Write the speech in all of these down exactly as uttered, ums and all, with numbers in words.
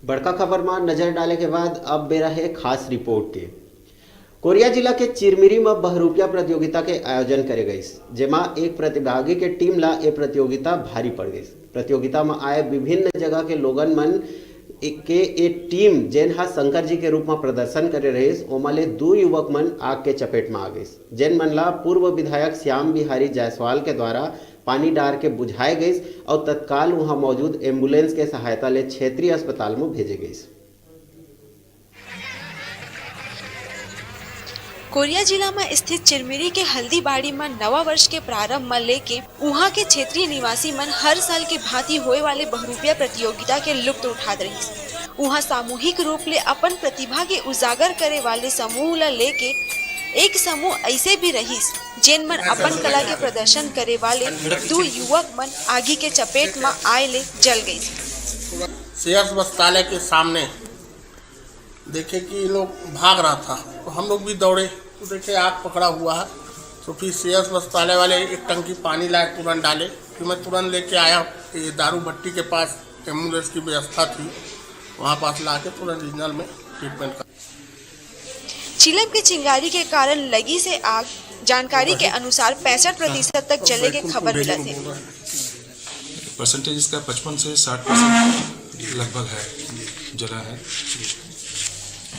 बड़का खबर म नजर डाले के बाद अब बेरा हे खास रिपोर्ट के। कोरिया जिला के चिरमिरी म बहरूपिया प्रतियोगिता के आयोजन करे गइस, जेमा एक प्रतिभागी के टीम ला ए प्रतियोगिता भारी पड़ गइस। प्रतियोगिता म आए विभिन्न जगह के लोगन मन के ए टीम, जेन ह शंकर जी के रूप म प्रदर्शन करे रहिस, ओमा ले दू युवक मन आग के चपेट म आ गइस, जेन मन ला पूर्व विधायक श्याम बिहारी जायसवाल के द्वारा पानी डार के बुझाए गइस अउ तत्काल उहां मौजूद एम्बुलेंस के सहायता ले क्षेत्रीय अस्पताल म भेजे गइस। कोरिया जिला म स्थित चिरमिरी के हल्दीबाड़ी म नवा वर्ष के प्रारंभ म लेके उहां के क्षेत्रीय निवासी मन हर साल के भांति होए वाले बहरूपिया प्रतियोगिता के लुत्फ उठात रहिस। उहां सामूहिक रूप ले अपन प्रतिभा के उजागर करे वाले समूह ल लेके एक समूह अइसे भी रहिस, जेन मन अपन कला के प्रदर्शन करे वाले दू युवक मन आगी के चपेट म आए ले जल गइस। सेयस वस्त्रालय के सामने देखे कि ये लोग भाग रहा था, तो हम लोग भी दौड़े, तो देखे आग पकड़ा हुआ है। तो फिर सेयस वस्त्रालय वाले एक टंकी पानी लाए, तुरंत डाले। फिर मैं तुरंत लेके आया ये दारू भट्टी के पास, एम्बुलेंस की व्यवस्था थी, वहाँ पास ला के तुरंत रीजनल में ट्रीटमेंट कर चिलम के चिंगारी के कारण लगिस ए आग। जानकारी के अनुसार पैंसठ प्रतिशत तक जले के खबर मिलत हे। परसेंटेज इसका पचपन से साठ परसेंट लगभग है, जला है।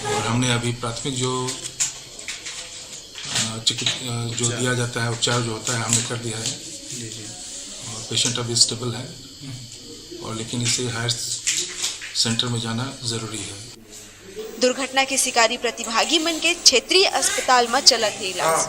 और हमने अभी प्राथमिक जो अ, चिकित अ, जो दिया जाता है, उपचार जो होता है, हमने कर दिया है। और पेशेंट अभी स्टेबल है, और लेकिन इसे हायर सेंटर में जाना ज़रूरी है। दुर्घटना के शिकारी प्रतिभागी मन के क्षेत्रीय अस्पताल म चलत हे इलाज।